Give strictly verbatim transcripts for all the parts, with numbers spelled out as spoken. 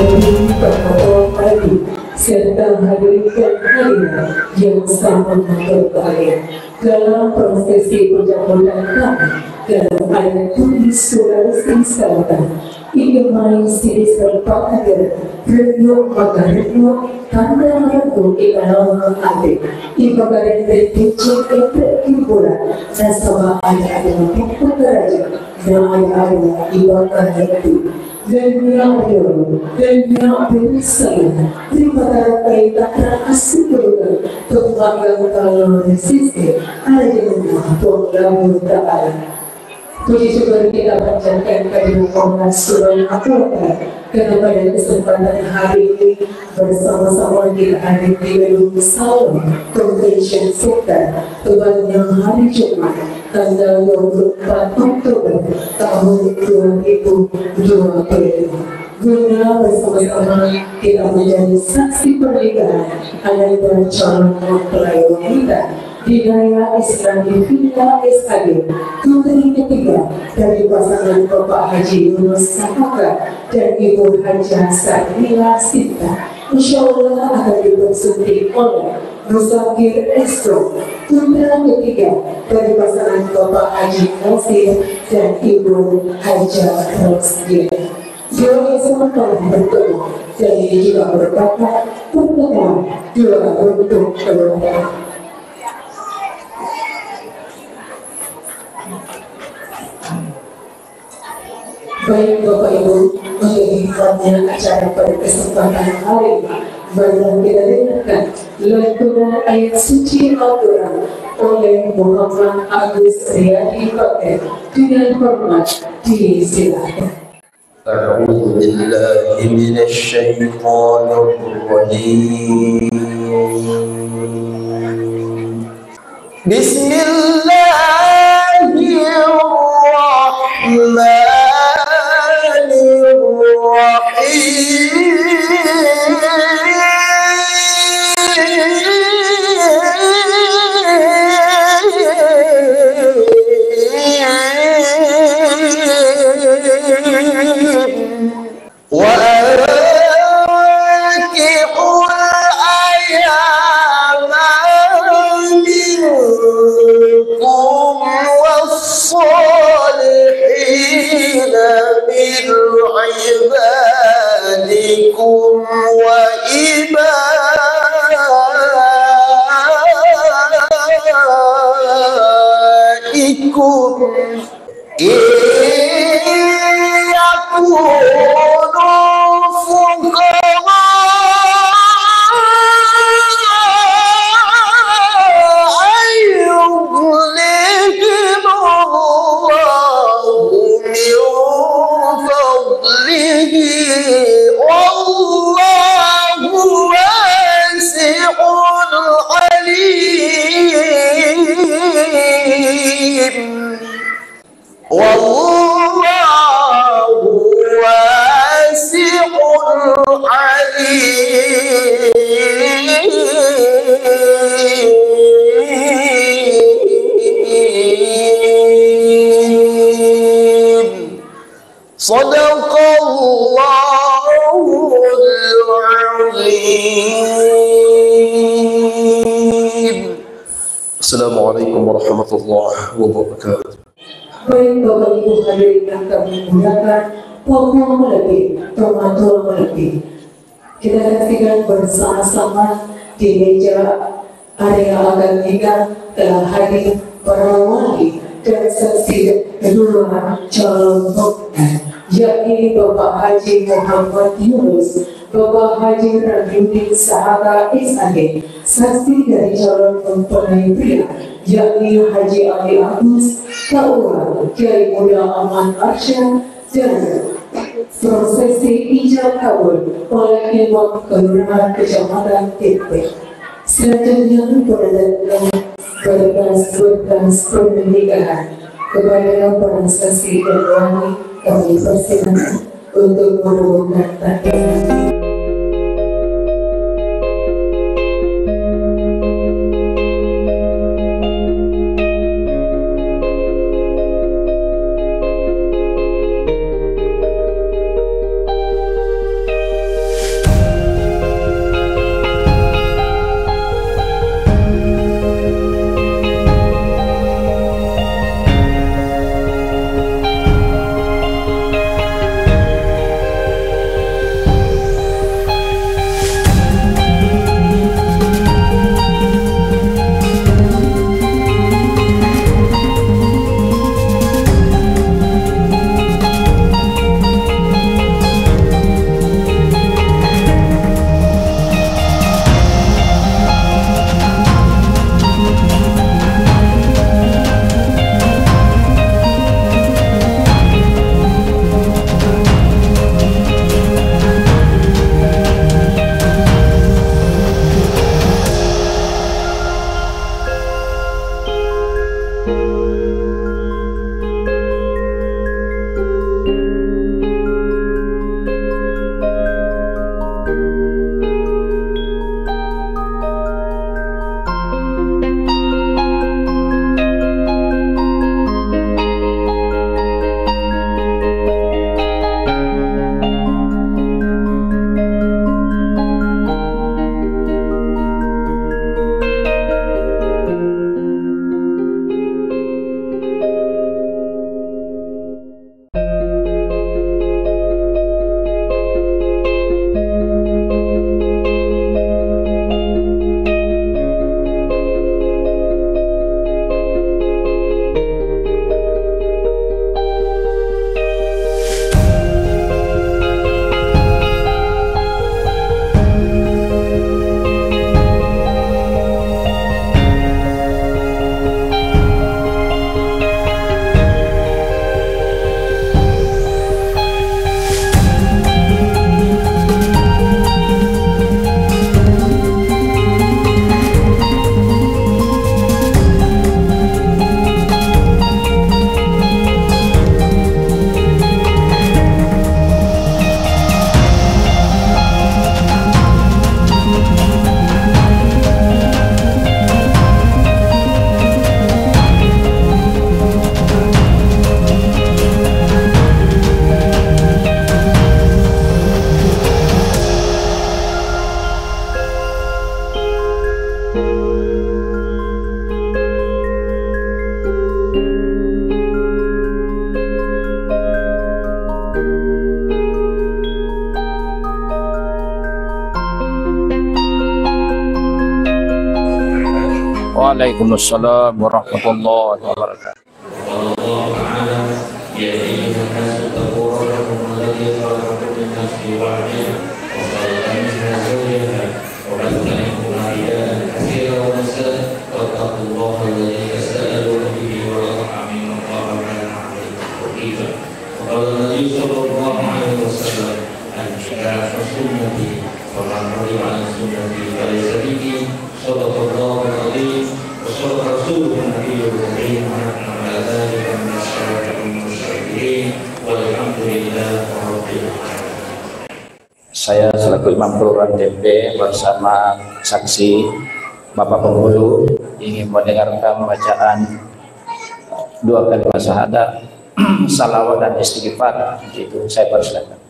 Hadirin tokoh-tokoh hadir serta hadirin dan hadirat yang sangat berbahagia, dalam prosesi penyambutan kami dalam adat Bugis Sulawesi Selatan, ingemai sining serpakadir, rennu makarennu, tanda marennu ri lalaong ati, ipagareng ri pucung enre' timbulan, nasaba ada-ada mappakaraja, na ada-ada ibakka lettu. Nennia riolo, nennia buru saya, ripatarakkai tanra assitulungeng, to maggangkang lao ri sese arajanna Puang Allahu Ta'ala. Puji syukur kita panjatkan kehadirat Allah Subhanahu wa Ta'ala, karena pada kesempatan hari ini bersama-sama kita hadir di gedung Saung Convention Center, tepatnya hari Jumat, tanggal dua puluh empat Oktober tahun dua ribu dua puluh lima. Guna bersama-sama kita menjadi saksi pernikahan ananda calon mempelai wanita Dinaya Isnandi Vina S H G, putri ketiga dari pasangan Bapak Haji Yunus Sapaka dan Ibu Hajah Sarmila Sinta. Insya Allah akan dipersunting oleh Muzakir Esko, putra ketiga dari pasangan Bapak Haji Nasir dan Ibu Hajah Rosdiana. Doa yang sempurna bertemu dan ini juga merupakan pertemuan dua rukun keluarga. Baik, Bapak Ibu, untuk hikmatnya acara pada kesempatan hari ini, marilah kita dengarkan lantunan ayat suci Al-Quran oleh Muhammad Agus Riyadi Bakri. Dengan hormat, disilakan. أعوذ بالله من الشيطان الرجيم. بسم الله الرحمن الرحيم. وأنكحوا الأيامى منكم والصالحين من عبادكم وإمائكم إن يكونوا فقراء يغنهم الله من فضله والله واسع عليم. والله واسع عليم. صدق الله العظيم. السلام عليكم ورحمة الله وبركاته. Baik, Bapak Ibu hadirin yang kami muliakan, puang-puang malebbi, tomatoa malebbi. Kita saksikan bersama-sama di meja area akad nikah telah hadir para wali dan saksi kedua calon mempelai, yakni Bapak Haji Muhammad Yunus, Bapak Haji Rabiuddin Sahaka S A G, saksi dari calon mempelai pria, yakni Haji Ali Agus, K U A, Kiai Muda Ahmad Arsyad, dan prosesi ijab kabul oleh Imam Kelurahan Kecamatan Tinte. Selanjutnya, penandatanganan berkas-berkas pernikahan kepada para saksi dan wali kami persilakan untuk menubuhkan tanda tangan. Waalaikumsalam warahmatullahi wabarakatuh. قال الله تعالى: يا أيها الناس اتقوا ربكم الذي خلقكم من نفس واحدة وخلق منها زوجها وبث منهما رجالا كثيرا ونساء واتقوا الله الذي تساءلون به والأرحام إن الله كان عليكم رقيبا. وقال النبي صلى الله عليه وسلم: النكاح سنتي فمن رغب عن سنتي فليس مني. صدق الله العظيم وصدق رسوله النبي الكريم ونحن على ذلك من الشاهدين والشاكرين والحمد لله رب العالمين. Saya selaku Imam Kelurahan Tempe bersama saksi Bapak Penghulu ingin mendengarkan bacaan dua kalimat syahadat, salawat dan istighfar. Itu saya persilakan.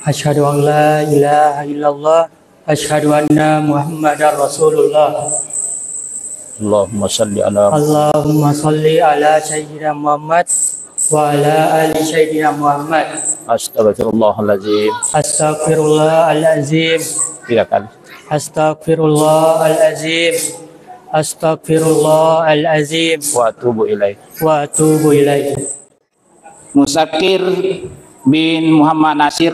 Asyhadu an la ilaha illallah, asyhadu anna Muhammadar Rasulullah. Allahumma salli ala Allahumma salli ala Sayyidina Muhammad wa ala ali Sayyidina Muhammad. Astaghfirullahalazim. Astaghfirullahalazim. Tiga kali. Astaghfirullahalazim. Astaghfirullahalazim. Wa atubu ilaih. Wa atubu ilaih. Muzakir bin Muhammad Nasir,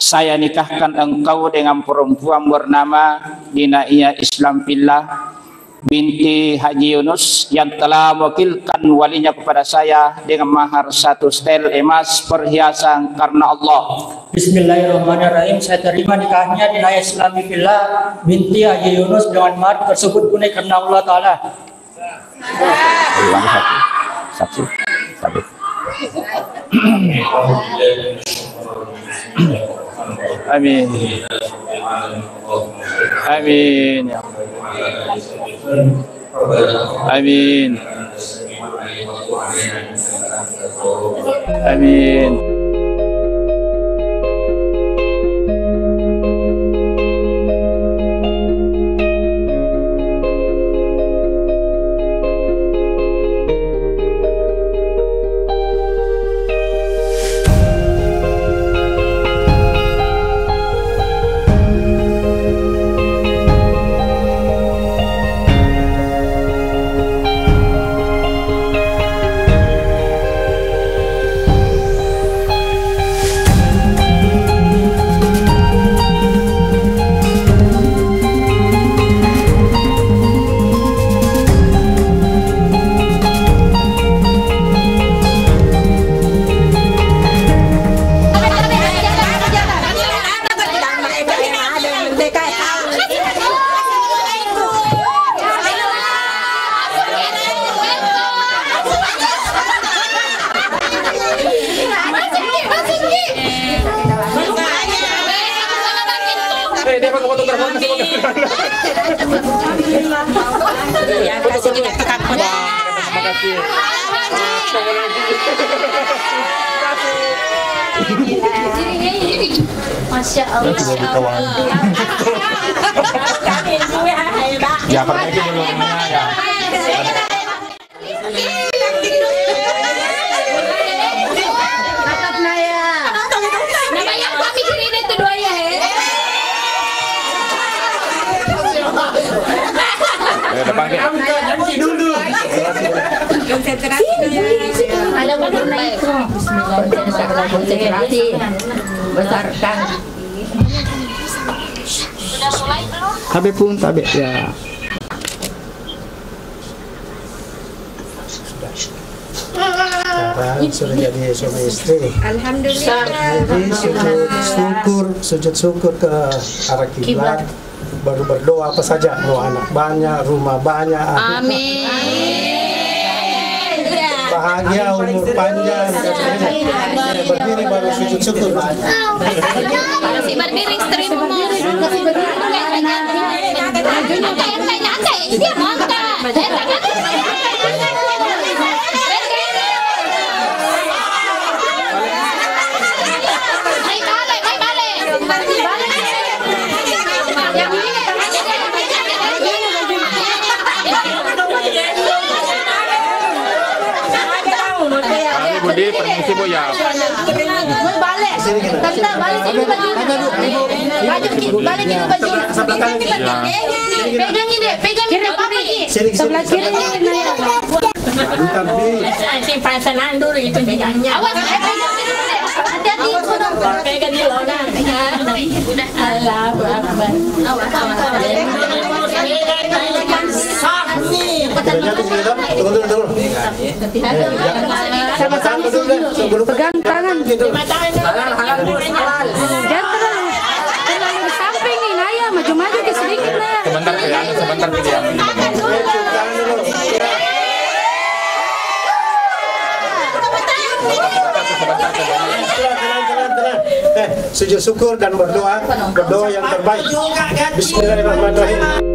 saya nikahkan engkau dengan perempuan bernama Dinaia Islam Fillah binti Haji Yunus yang telah mewakilkan walinya kepada saya dengan mahar satu setel emas perhiasan karena Allah. Bismillahirrahmanirrahim. Saya terima nikahnya Dinaia Islam Fillah binti Haji Yunus dengan mahar tersebut tunai karena Allah Ta'ala. Ulang satu. Satu. Satu. Amin. Amin. Ya Allah. Amin. Amin. Eh, dia pakai foto terbaru, masih pakai. Ya, kasih kita ke kampus. Terima kasih. Masya Allah. Masya Allah. Ya, perbaiki dulu ininya, ya. Namanya apa pikirin itu dua ya, he? Ayo, depan, Ki. Konsentrasi. Ada warna itu. Bismillah, konsentrasi. Besarkan. Tabe pun, tabe, ya. Sekarang sudah jadi suami istri. Alhamdulillah. Jadi sujud syukur, sujud syukur ke arah kiblat. Baru berdoa apa saja, mau anak banyak, rumah banyak, amin. Bahagia, umur panjang, dan sebagainya. Berdiri baru sujud syukur. Masih berdiri, istri. Budi, permisi, Bu, ya. Balik. Tante, balik sini, baju. Baju, balik ini, baju. Pegang ini, Dek. Pegang ini, Dek. Sebelah kiri, Naya. Mantap, Bi. Eh, simpan senang dulu itu pegangnya. Awas, eh, pegang dulu, Dek. Hati-hati, pegang di lodang. Allahu Akbar. Awas, awas. Udah jatuh, udah. Turun, turun, turun. Sama-sama dulu deh, sebelum pegang tangan. Halal, halal, bos, halal. Jangan terlalu, terlalu di samping nih, Naya. Maju-maju ke sedikit, Naya. Sebentar, Pi, anu, sebentar, Pi, ya. Tenang, tenang, tenang, tenang. Eh, sujud syukur dan berdoa, berdoa yang terbaik. Bismillahirrahmanirrahim.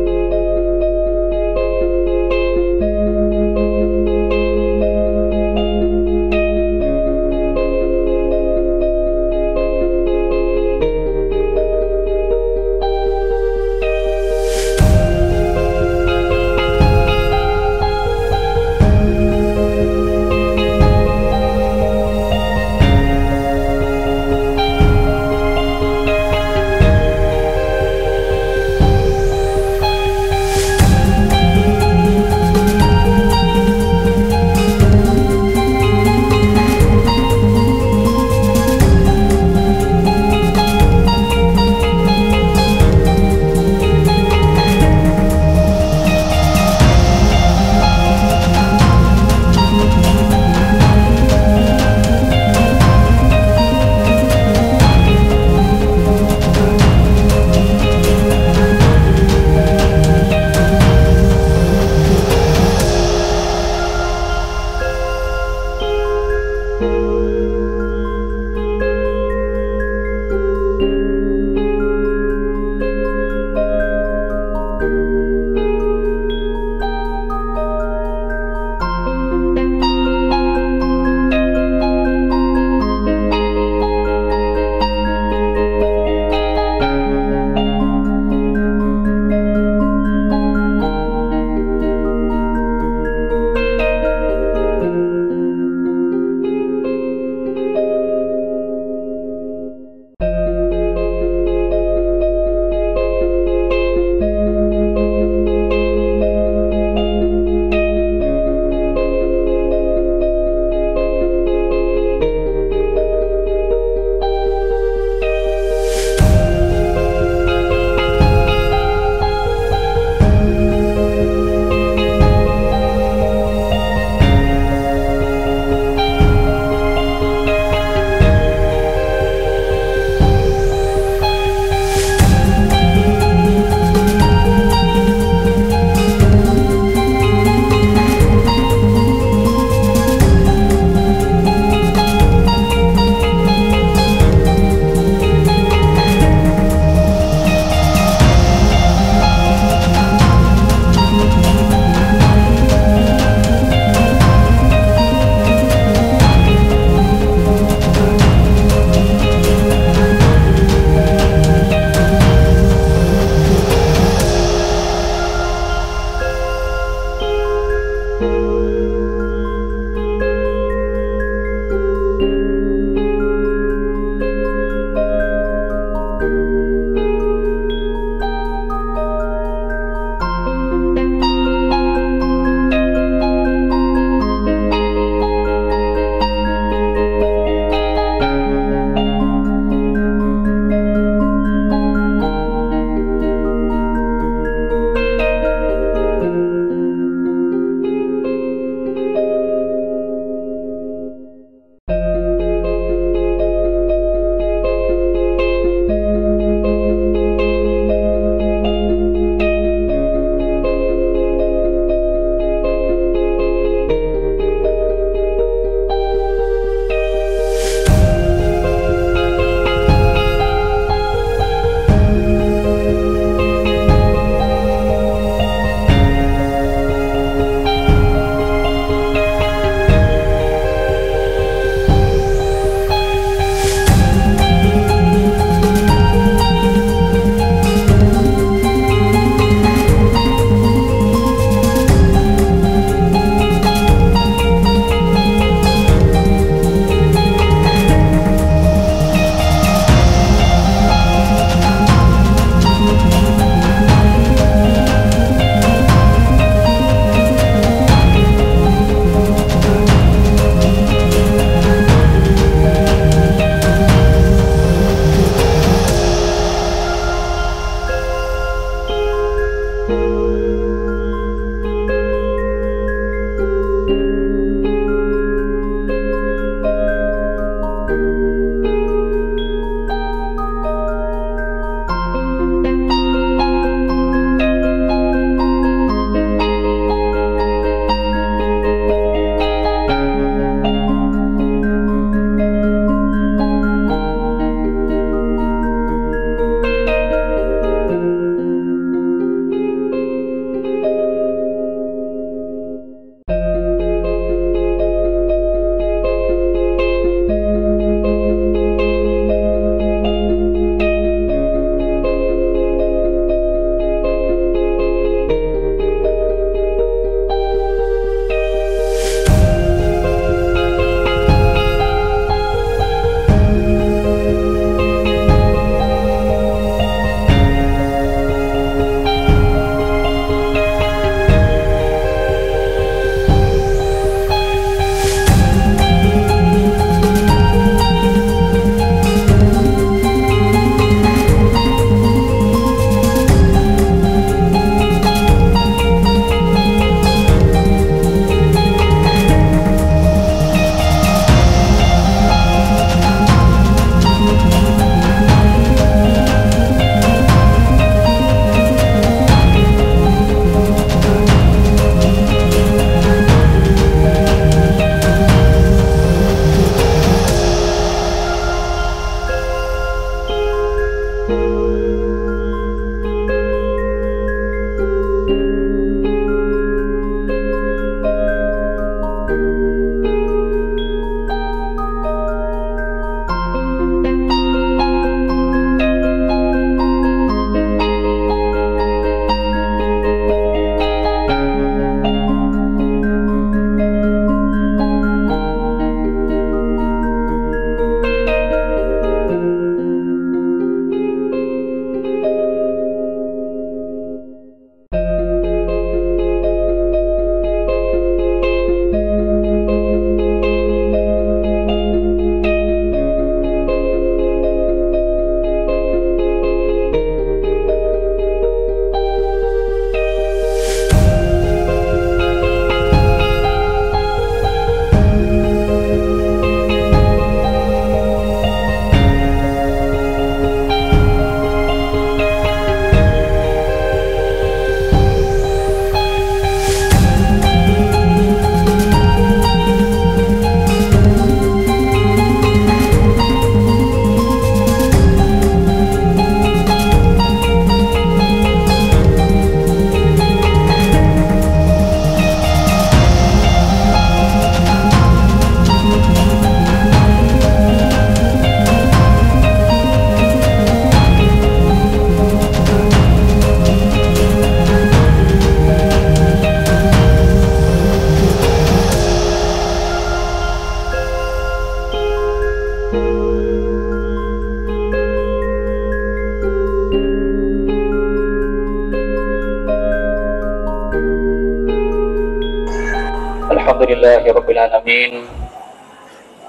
Alhamdulillahirabbil alamin.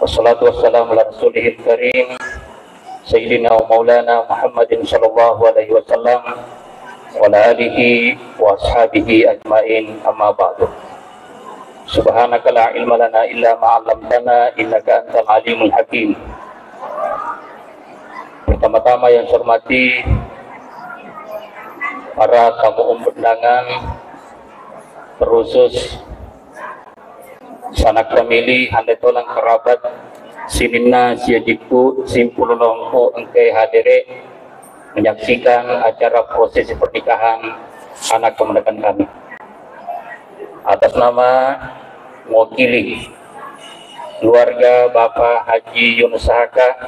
Wassalatu wassalamu ala rasulihil karim, sayyidina wa maulana Muhammadin sallallahu alaihi wasallam, wa ala alihi wa ashabihi ajmain, amma ba'du. Subhanaka la ilma lana illa ma 'allamtana, innaka antal alimul hakim. Pertama-tama yang saya hormati para tamu undangan, terkhusus sanak famili, hande tolang kerabat, sininna siajikku, simpul lompo engkai hadere menyaksikan acara prosesi pernikahan anak kemenakan kami. Atas nama mewakili keluarga Bapak Haji Yunus Sahaka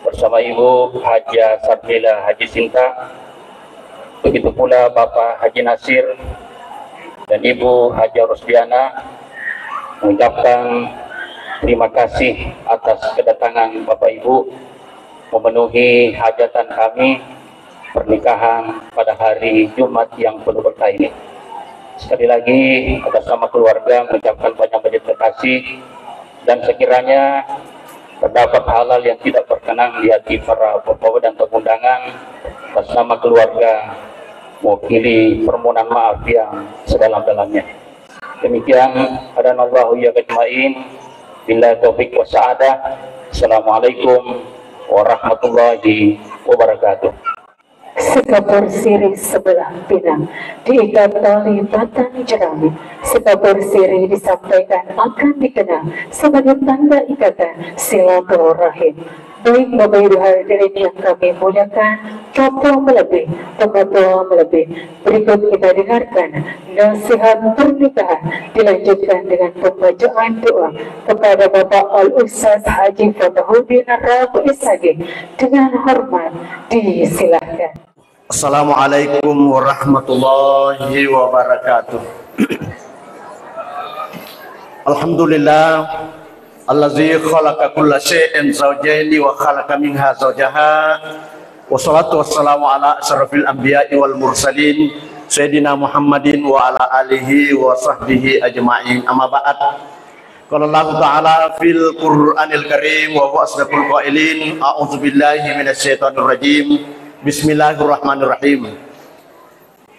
bersama Ibu Haja Sarbila Haji Sinta, begitu pula Bapak Haji Nasir dan Ibu Haja Rusdiana, mengucapkan terima kasih atas kedatangan Bapak Ibu memenuhi hajatan kami pernikahan pada hari Jumat yang penuh berkah ini. Sekali lagi, atas nama keluarga mengucapkan banyak-banyak terima kasih, dan sekiranya terdapat hal-hal yang tidak berkenan di hati para bapak dan tamu undangan, atas nama keluarga mewakili permohonan maaf yang sedalam-dalamnya. Demikian, hadanallahu iyyakum ajmain. Billahi taufiq wa sa'adah. Assalamualaikum warahmatullahi wabarakatuh. Sekapur siri sebelah pinang diikat tali batang jerami. Sekapur siri disampaikan akan dikenang sebagai tanda ikatan silaturahim. Baik Bapak Ibu hadirin yang kami muliakan, tokoh melebih, tokoh tua melebih. Berikut kita dengarkan nasihat pernikahan dilanjutkan dengan pembacaan doa kepada Bapak Al Ustaz Haji Fatahuddin Rabu S H G. Dengan hormat disilahkan. Assalamualaikum warahmatullahi wabarakatuh. Alhamdulillah, allazi khalaqa kulla syai'in zaujaini wa khalaqa minha zaujaha. Wassalatu wassalamu ala asyrafil anbiya'i wal mursalin, sayyidina Muhammadin wa ala alihi wa sahbihi ajma'in. Amma ba'd. Qala Allahu ta'ala fil Qur'anil Karim wa huwa asdaqul qailin, a'udzu billahi minasy syaithanir rajim. Bismillahirrahmanirrahim.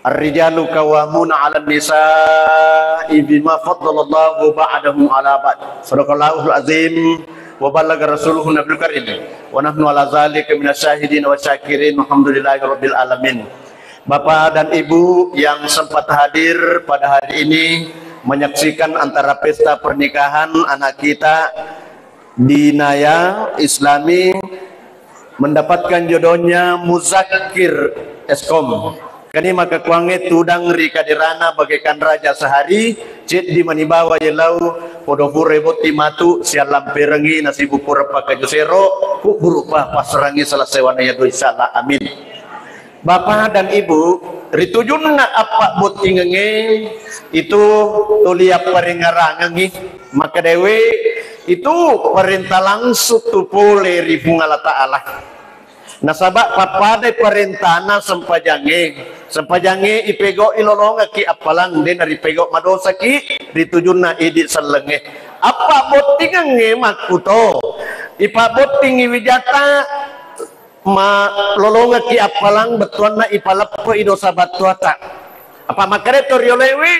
Ar-rijalu qawwamuna 'alan nisa'i bima faddalallahu ba'dahum 'ala ba'd. Shadaqallahul azim wa ballagha rasuluhun nabiyul karim. Wa nahnu 'ala dzalika minasy syahidin wa syakirin. Walhamdulillahi rabbil alamin. Bapak dan Ibu yang sempat hadir pada hari ini menyaksikan antara pesta pernikahan anak kita Dinaya Islami mendapatkan jodohnya Muzakir Eskom. Kani maka kuangnge tudang ri kaderana bagaikan raja sehari, ceddi mani bawa yelau, podo pura botting matu, siallamperengi nasibu pura pakkaju sero, kubburupa passerangi selesai wana yado, insyaallah, amin. Bapa dan Ibu, ri tujunna appabottingengnge itu tuli apparengngerangengngi, makkedae itu parenta langsung tu pole ri Puang Allah Ta'ala. Nasaba pappadai parentana sempajangnge. Sempajangnge ipegau'i lolongekki appalang, de naripegau madosaki ri tujunna idi sellengnge. Appabottingengnge makkuto, ipabottingi wijata, ma lolongekki appalang bettuanna ipaleppe'i dosa battuata. Apa makkeda to rioloewe,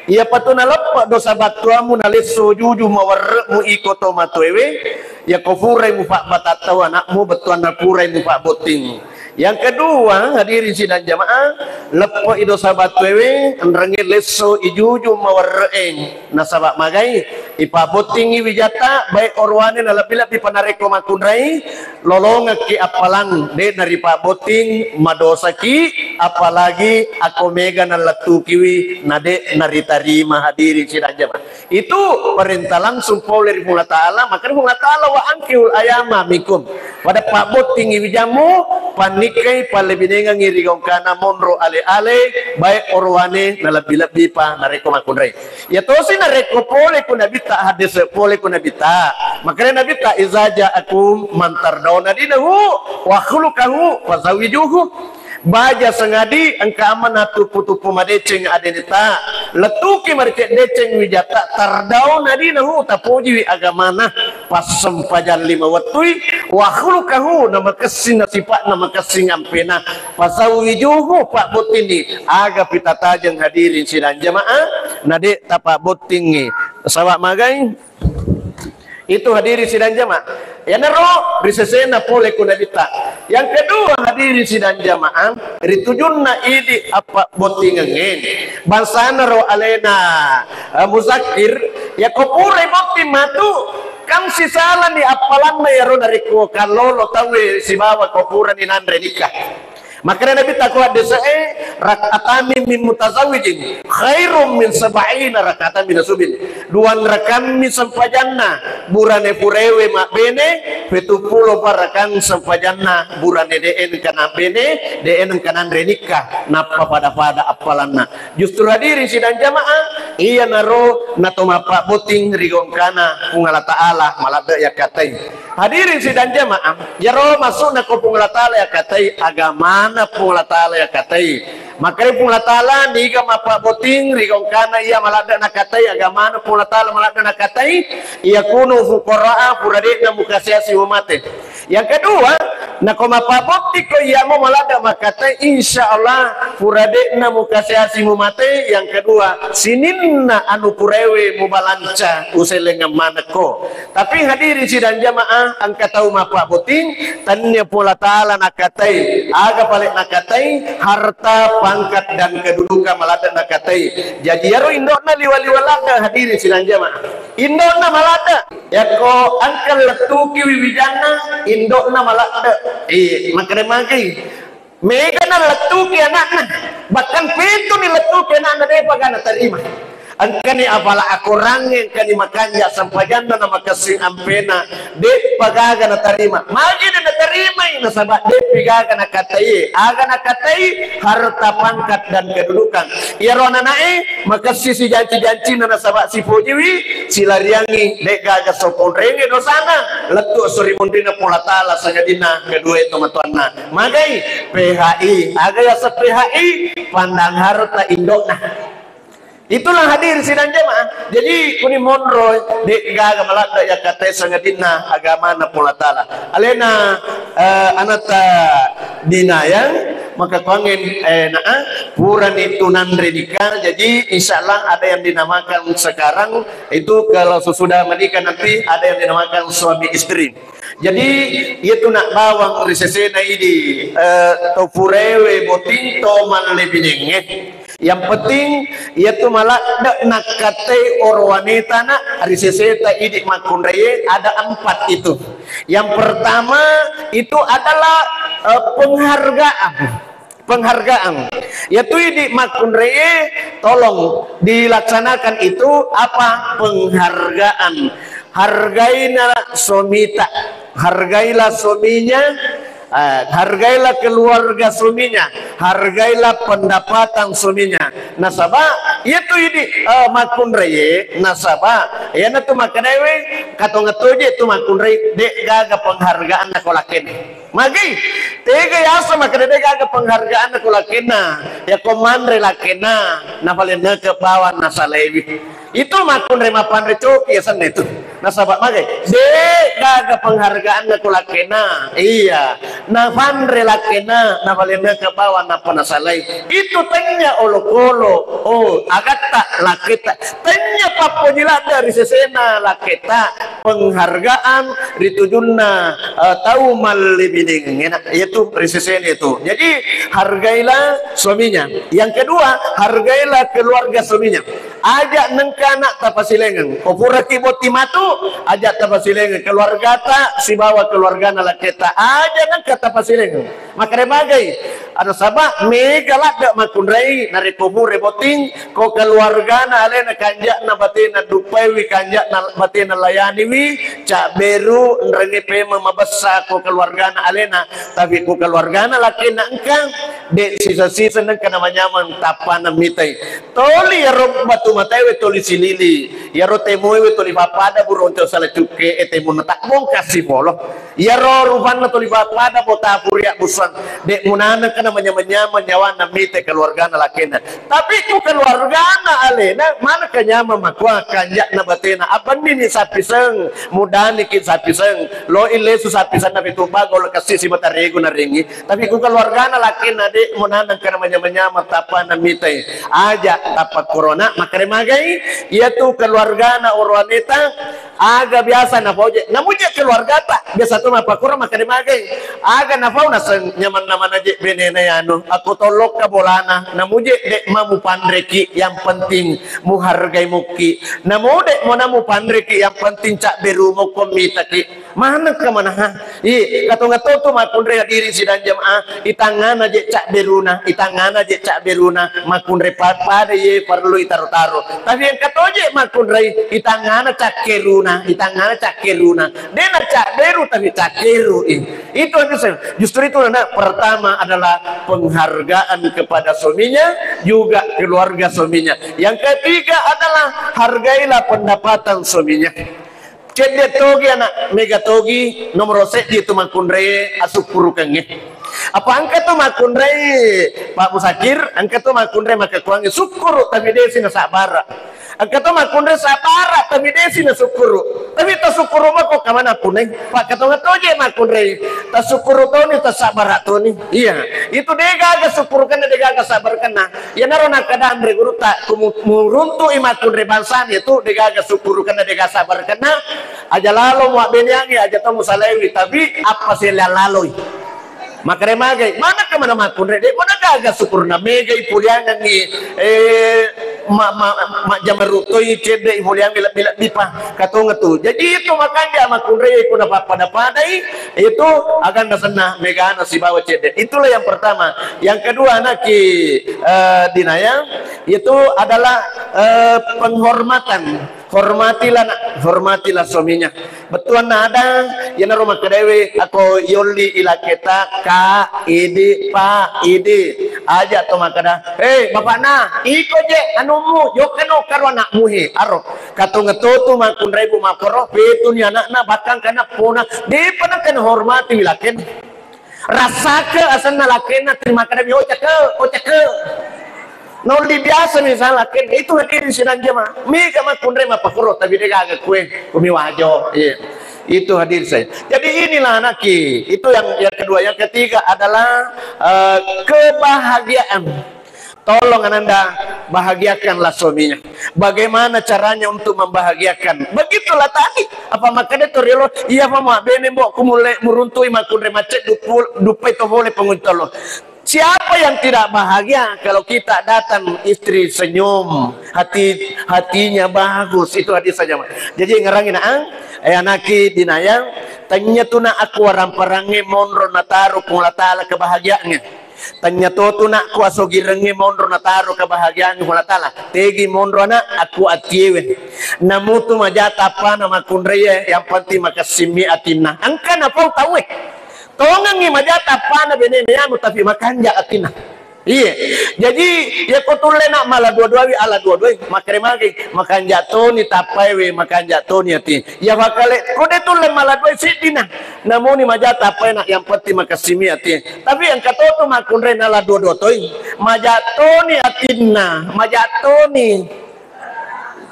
iyapatu naleppe dosa battuamu, nalesso juju mawerre'mu iko to matoewe, yako purai mupabbatattau anakmu, bettuanna purai mupabotting. Yang kedua, hadirin sidang jamaah, leppe'i dosa battuewe, enrengnge lesso ijuju mawerre'e. Nasaba magai, ipabottingi wijata, baik orowane na lebbi-lebbi pa narekko makkunrai, lolongekki appalang, de naripabotting, madosaki, apalagi akko mega nalettukiwi, na de naritarima, hadirin sidang jamaah. Itu perintah langsung pole ri Puang Allah Ta'ala, makanya Puang Allah Ta'ala, "Wa ankihul ayama minkum." Pada pabottingi wijammu, pannikai, pallebinengangi ri gongkana monro ale-ale, baik orowane, na lebbi-lebbi pa narekko makkunrai. Ya tosi narekko pole ku Nabitta, hadis pole ku Nabitta. Makanya Nabitta, "Iza ja'akum man tardawna dinahu wa khuluquhu fazawijuhu." Baja sengadi engka amanah tuppu-tuppu madeceng adeneta. Lettuki mariceng-deceng wijata, tardau nadinahu, tapojiwi agamana, passempajang lima wettui, wa khuluqahu, namakessing nasipa'na, makessing ampena, fasawwijuhu, pabbottinni. Aga pitatajeng hadirin sidang jamaah, na de' tapabbottingngi. Saba' magai? Itu hadirin sidang jamaah. Iyanaro ri sesena pole ku Nabitta. Yang kedua, hadirin sidang jamaah, ri tujunna idi' appabbottingengnge. Bangsana ro alena, eh, Muzakkir, yako purai botting matu, kan sisalani appalanna iyaro narekko kallolo tauwe sibawa ko purani nanre nikah. Makkeda Nabitta ko haddese'e, "Rak'atani min mutazawwijin khairum min sab'ina rak'atan min subin." Duanrakammi sempajanna burane purewe mabbene, petuppulo parakang sempajanna burane de' engka nabbene, de' engka nanre nikah, nappa pada-pada appalanna. Justru hadirin sidang jamaah, iyanaro nato mappabbotting ri gongkana Puang Allah Ta'ala maladde' yakkatai. Hadirin sidang jamaah, iyaro maksudna ko Puang Allah Ta'ala yakkatai, agamana Puang Allah Ta'ala yakkatai. Makkeda Puang Allah Ta'ala, niga mappabbotting ri gongkana iya maladde' nakkatai, agamana Puang Allah Ta'ala maladde' nakkatai, yakunu fuqara'a, pura de'na mukasiasi mumate. Yang kedua, nako mappabbotting ko iyamo maladde' makkatai, insya Allah pura de'na mukasiasi mumate. Yang kedua, sininna anu purewe mubalanca usellengeng manekko. Tapi hadirin sidang jamaah, engka tau mappabbotting, tennia Puang Allah Ta'ala nakkatai, aga pale nakkatai, harta, pangkat, dan kedudukan maladde' nakkatai. Jadi iyaro indo'na liwa-liwa ladde', hadirin sidang jamaah. Indo'na maladde'. Yakko engka lettuki wiwijanna, indo'na maladde'. Eh, makkeda magai. Mega nalettuki anakna, bahkan petuni lettuki anakna, de'pa gaga natarima. Engkani apala akorangnge, engkani makanja' sempajanna na makessing ampena, de'pa gaga natarima. Magi de' natarimai? Nasaba' de'pi gaga nakkatai. Aga nakkatai? Harta, pangkat, dan kedudukan. Iyaro anana'e makessing sijanci-jancinna nasaba' sipojiwi, silariangngi, de' gaga soponrengnge dosana, lettu esso ri munrinna Puang Allah Ta'ala sangadinna kedua tomatoanna. Magai? P H I. Aga yaseng P H I? Pandang harta indo'na. Itulah hadirin sidang jamaah. Jadi kuni monro, de' gaga maladde' yakkatai sangadinna agamana Puang Allah Ta'ala. Alena, eh, anatta Dinayang, maka kuangen, eh, naa, purani tu nanre nikah. Jadi insya Allah ada yang dinamakan sekarang itu, kalau sesudah menikah nanti ada yang dinamakan suami istri. Jadi, iyatu nak bawang ri sesena idi, eh, to purewe botting to mallebinengnge. Yang penting, iyatu maladde' nakkatai orowaneta nak ri seseta idi makkunraie ada empat itu. Yang pertama itu adalah, eh, penghargaan. Penghargaan. Yatu idi makkunraie, tolong dilaksanakan itu apa? Penghargaan. Hargaina suamita. Hargailah suaminya. Eh, hargailah keluarga suaminya. Hargailah pendapatan suaminya. Nasaba, iyatu idi, eh, makkunraie. Nasaba, iyanatu makkedae, katongettoje tu makkunrai, de' gaga penghargaan nako lakkena. Magi, tega yaseng makkeda de' gaga penghargaan ko lakkena, yako manre lakkena, nafalenneke bawang nasalaiwi. Itu makkunrai mappanre coki yasenna itu. Nasaba magai, de' gaga penghargaan ko lakkena. Iya, nafanre lakkena, nafalenneke bawang nappa nasalai. Itu tennya olokolo, oh, agatta lakketa. Tennya pappoji ladde ri sesena lakketa penghargaan ri tujunna, eh, tau mallebinengngena, iyatu ri sesena itu. Jadi, hargailah suaminya. Yang kedua, hargailah keluarga suaminya. Aja nengka anak tapasilengeng. Ko puraki botting matu, aja tapasilengeng. Keluargata sibawa keluargana lakketa. Aja nengka tapasilengeng. Makkeda magai, nasaba mega ladde makkunrai narekko pura botting, ko keluargana alena kanja'na batena duppaiwi, kanja'na batena layaniwi, cabberu, nrengnge pemeng mabessa ko keluargana alena, tapi ko keluargana lakkena engka, de sisa-sisa nengka namanyameng tappana mitai. Toli iyaro batu mataewe toli silili, iyaro temoewe toli pappada burung tau sala cukke, e temonna tabbongkassi polo. Iyaro rupanna toli pappada bota puria busang, de munaneng na manyameng-nyameng nyawana mita keluargana lakena. Tapi ku keluargana alena, manakka nyameng makua kanja'na batena. Abennini sapiseng, mudaniki sapiseng, lo illesu sapisenna pitu bago lo kassi simata regu narengi. Tapi ku keluargana lakena de mo nanang kana manyameng-nyameng tappa namitai. Aja tappa korona makkare magai, iyatu keluargana oroaneta. Aga biasa nafauje, namuje keluargata, biasa tu mappakura makkeda magai. Aga nafau naseng nyamanna manaje benena yanu, aku tolokka bolana, namuje de mamupanreki, yang penting muhargai mukki. Namu de mo namupanreki, yang penting cabberu mokko mitaki. Manekka manaha? I, katonga totu makkunrai hadirin sidang jamaah, itangngana je cabberuna, itangngana je cabberuna, makkunrai pa-, pada ye parellu itaro-taro. Tapi engka toje makkunrai, itangngana cakkeruna, itangngana cakkeruna. Dena cabberu tapi cakkeru i. Itu yang bisa. Justru itu, anak, pertama adalah penghargaan kepada suaminya, juga keluarga suaminya. Yang ketiga adalah hargailah pendapatan suaminya. Cedde togi anak, mega togi nomoro seddi tu makkunrai asukkurukengnge. Apa engka tu makkunrai Pak Musakir, engka tu makkunrai makkakuangnge sukkuru tapi desi nasabbara. Engka to makkunrai sabbara, tapi desi nasukkuru. Tapi tasukkuru mako kamana punai? Pak katonga toje makkunrai. Tasukkuru toni, tasabbara toni. Iya, itu degaga sukkurukenna, degaga sabbarkenna. Iyanaro nakkeda anre gurutta, ku mu-, muruntu'i makkunrai bangsana itu degaga sukkurukenna, degaga sabbarkenna. Aja lalo muabbeneangngi, aja to musalaiwi, tapi apa sela laloi. Makkeda magai, manakka mana makkunrai, de, mana gaga sukkuruna, megai puliangengngi, eh, ma-, ma-, majjama ruttoi cedde puliangngi lebbi-lebbi pa, katonga tu. Jadi itu makanja makkunrai ku napappada-padai, itu aganna senna megana sibawa cedde. Itulah yang pertama. Yang kedua, anakki, eh, Dinaya, itu adalah, eh, penghormatan. Hormatilah, nak, hormatilah suaminya. Bettuanna ada, iyanaro makkedaewe, ako yolli ilaketa, Kak, idi, Pak, idi. Aja to makkeda, "Eh, bapakna, iko je anummu, jokkano karo anakmu he." Aro, katonga totu makkunrai bu makkoro, petuni anakna, bahkan kana pona, depa nakana hormati wilaken. Rassake asenna lakenna, terima kasih, "Ocake, ocake." Nolli biasa misal lakenna, itu hadirin sidang jamaah. Mega makkunrai mappakoro, tapi degaga kue, kumi wajo. Iya. Itu hadirin saya. Jadi inilah anakki. Itu yang, yang kedua. Yang ketiga adalah, eh, kebahagiaan. Tolong ananda, bahagiakanlah suaminya. Bagaimana caranya untuk membahagiakan? Begitulah tadi. Apa makkeda to riolo, iya pa mabbene mbok ku mulle muruntui makkunrai macet dupu-, duppai to pole penguntello. Siapa yang tidak bahagia kalau kita datang istri senyum, hati, hatinya bagus, itu hadis saja, Mak. Jadi ngerangi naang, eh, anakki Dinaya, tanya tu nak aku waramparangnge monro nataro Puang Allah Taala kebahagiaannya. Tanya to tu nak ku asogirengnge monro nataro kebahagiaan Puang Allah Taala. Tegi monro anak, aku atiewe. Namutu maja tappana makkunraie, yang penting makessimmi atinna. Engka napau tauwe. Tongengngi maja tappana benena yanu, tapi makanja atinna. Iya. Jadi, iya ko tulle nak mala dua-duawi, ala dua-duai, makkere magi, makanja toni tappaewe, makanja toni ati. Iya, makale, ko de tulle mala dua seddina. Namuni maja tappae nak, yang penting makessimi ati. Tapi engka to tu makkunrai nala dua-dua toi. Maja toni atinna, maja toni.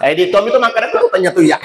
Eh, di Tommy tu makkeda tu tanya tu ya.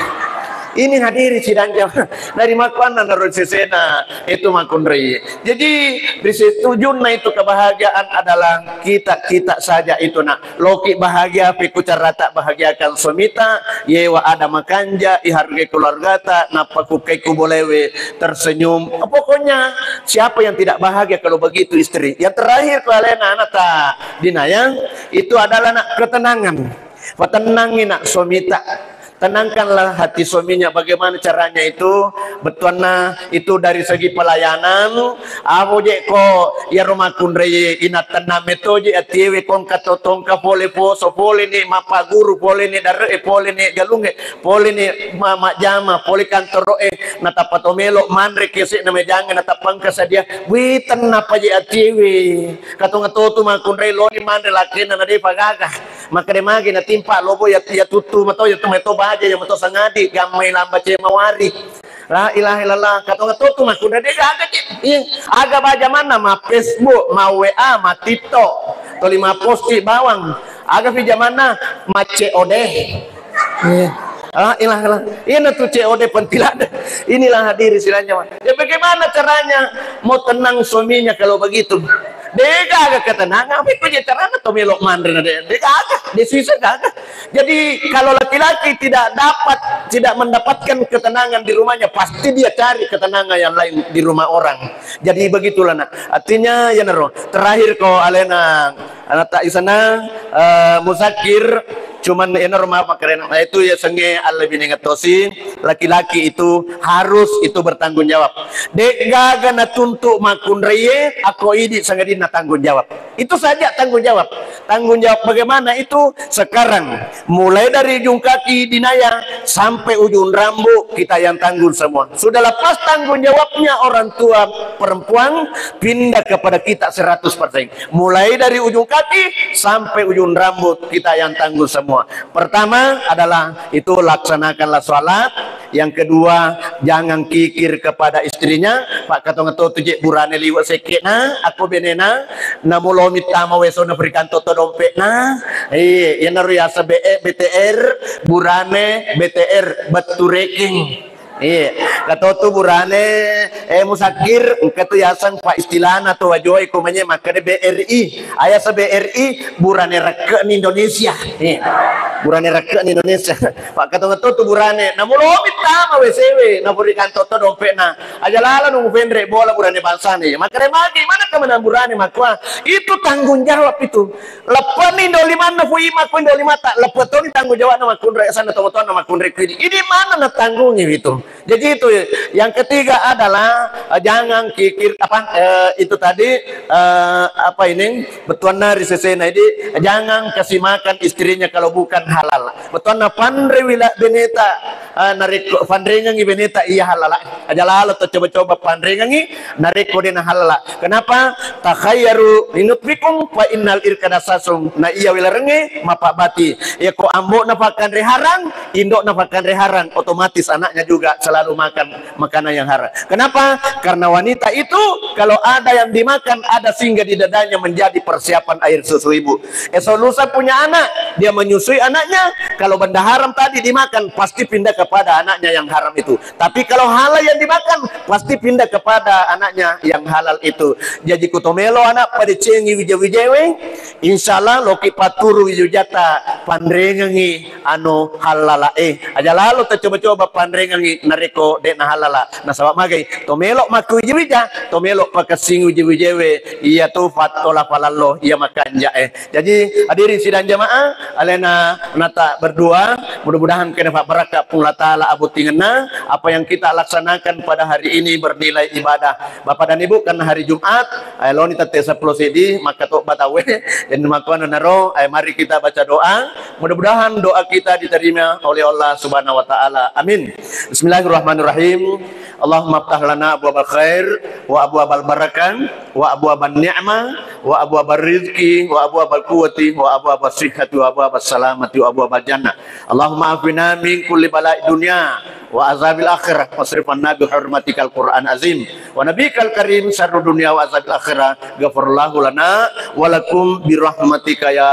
Ini hadiri sidang jam. Dari makkuanna naro sesena itu makkunrai. Jadi, ri setujunna itu kebahagiaan adalah kita-kita saja itu nak. Loki bahagia, pekku carata bahagiakan suamita, yewa ada makanja, ihargai keluargata, nappa kukkai kubolewe tersenyum. Pokoknya, siapa yang tidak bahagia kalau begitu istri? Yang terakhir, ku alena anata Dinaya, itu adalah nak ketenangan. Patennangi nak suamita. Tenangkanlah hati suaminya. Bagaimana caranya itu? Bettuanna itu dari segi pelayanan. Apo je ko iyaro makkunrai inattenna metoje atiewe kongka to tongka pole poso, pole ni mappaguru, pole ni dare'e, pole ni galunge, pole ni ma-, majjama, pole kantoro'e, natappa to melo manre kese na mejange, natappa engka sadia. Wi, tenna paje atiewe. Katonga totu makkunrai loni manre lakena na depa gaga. Makkeda magi natimpa lobo ya, ya tuttu mato, ya tu mato baja, ya mato sangadi, gammai lamba cemawari. La ilaha illallah, katonga totu makkunrai de' gaga, Cek. Iya. Aga bajamanna ma Facebook, ma W A, ma TikTok, toli ma posting bawang. Aga fi jamanna ma C O D. Iya. La ilaha illallah. Ina tu C O D pentilada. Inilah hadirin sidang jamaah. Ya bagaimana caranya mau tenang suaminya kalau begitu? De' gaga ketenangan, apa itu caranya to melo' manre na de'? De' gaga, de' sisa gaga. Jadi kalau laki-laki tidak dapat, tidak mendapatkan ketenangan di rumahnya, pasti dia cari ketenangan yang lain di rumah orang. Jadi begitulah, nak. Artinya, ya naro. Terakhir ko alena, anata isana, eh, Musakir, cuman ya naro, maaf, makarena. Nah, itu ya senge Allah bini ngetosi, laki-laki itu harus itu bertanggung jawab. De' gaga natuntu makkunraie, ako idi sangadinna tanggung jawab. Itu saja tanggung jawab. Tanggung jawab bagaimana itu? Sekarang, mulai dari ujung kaki dinaya sampai ujung rambut, kita yang tanggung semua. Sudah lepas tanggung jawabnya orang tua perempuan, pindah kepada kita seratus persen. Mulai dari ujung kaki sampai ujung rambut, kita yang tanggung semua. Pertama adalah itu laksanakanlah sholat, yang kedua, jangan kikir kepada istrinya. Pak, katong to tu je burane liwe' sekke'na, ako benena, namulomi tama weso na frikanto to dompe'na. Iya, iyanaro yaseng B E, B T R, burane, B T R, bettu rekeng. Iya, kato tu burane, eh, Musakir, engka tu yaseng, Pak, istilahna to wajoe ko manye makkeda B R I. Ayaseng B R I, burane rekke' ni Indonesia. Iya. Burane rekke' ni Indonesia. Pak, katong to tu burane, namulomi tama wesewe, napurikanto to dompe'na. Aja lalo nunggu penre' bola burane bangsana. Iya, makkeda magi, mana kemenang burane makkua? Itu tanggung jawab itu. Leppeni Indo lima na fui makku Indo lima ta, leppe toni tanggung jawabna makkunrai sana, tomo-tomo makkunrai kuidi. Ini mana na tanggungi itu? Jadi itu yang ketiga adalah, eh, jangan kikir apa, eh, itu tadi, eh, apa ini, bettuanna ri sesena idi, jangan kasih makan istrinya kalau bukan halal. Bettuanna panre wila beneta, eh, narekko panrengengi beneta iya halala. Aja lalo to coba-coba panrengengi narekko de' na halala. Kenapa? Takhayyaru linutfikum fa innal irka dassasum. Na iya wilarengnge mapabbati. Iya ko ambo'na pakkanre harang, indo'na pakkanre harang, otomatis anaknya juga selalu makan makanan yang haram. Kenapa? Karena wanita itu kalau ada yang dimakan, ada singgah di dadanya menjadi persiapan air susu ibu. Esok lusa punya anak, dia menyusui anaknya, kalau benda haram tadi dimakan, pasti pindah kepada anaknya yang haram itu. Tapi kalau halal yang dimakan, pasti pindah kepada anaknya yang halal itu. Jaji ku tomelo anak padecengi wija-wijawe, insya Allah loki paturu wija-wijata panrengengi anu halala e. Aja lalo tacoba-coba panrengengi narekko de' na halala. Nasaba magai tomelo makku wija-wija, tomelo pakessing wija-wijawe, iya tu fattola falallo, iya makanja e. Jaji, hadirin sidang jamaah, alena nata berdua, mudah-mudahan kena barakka Puang Allah Ta'ala abuttingenna, apa yang kita laksanakan pada hari ini bernilai ibadah. Bapak dan Ibu, karena hari Jumat, eh, loni tette seppulo seddi, maka to batawe, dan makuan naro, eh, mari kita baca doa. Mudah-mudahan doa kita diterima oleh Allah Subhanahu wa Ta'ala. Amin. Bismillahirrahmanirrahim. Allahumma aftah lana abwabal khair wa abwabal barakah wa abwaban ni'mah wa abwabar rizqi wa abwabal quwwati wa abwabas sihhati wa abwabas salamati wa abwabal jannah. Allahumma afina min kulli bala'i dunya wa azabil akhirah wasrif anna bi hurmatikal Qur'an azim wa nabikal karim syarru dunya wa azabil akhirah. Ghafarallahu lana wa lakum bi rahmatika ya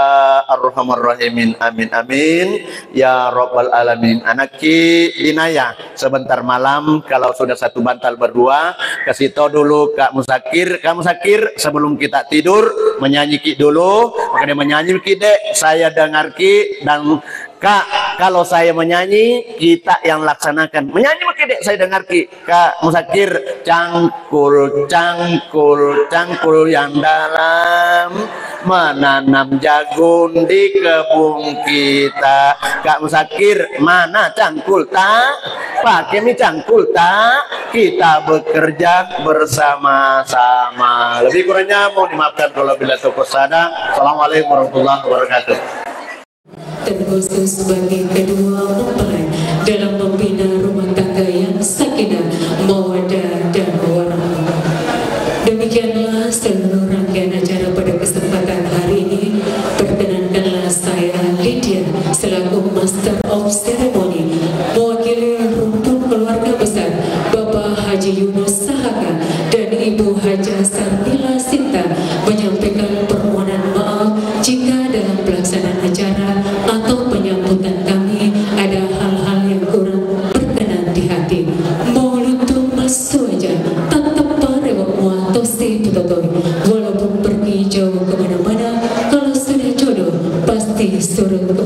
arhamar rahimin. Amin, amin. Ya Rabbal Alamin. Anakki Dinaya, sebentar malam kalau sudah satu bantal berdua, kasih tahu dulu Kak Musakir. Kak Musakir, sebelum kita tidur, menyanyi ki dulu. Makanya menyanyi ki, Dek, saya dengar ki, dan Kak, kalau saya menyanyi, kita yang laksanakan. Menyanyi maki, Dek, saya dengar ki. Kak Musakir, cangkul, cangkul, cangkul yang dalam menanam jagung di kebun kita. Kak Musakir, mana cangkul ta? Pakai mi cangkul ta? Kita bekerja bersama-sama. Lebih kurangnya mohon dimaafkan kalau bila toko sada. Assalamualaikum warahmatullahi wabarakatuh. Terkhusus bagi kedua mempelai dalam membina rumah tangga yang sakinah, mawaddah, dan warahmah. Demikianlah seluruh rangkaian acara pada kesempatan hari ini. Perkenankanlah saya, Lydia, selaku Master of Ceremony, mewakili rumpun keluarga besar Surung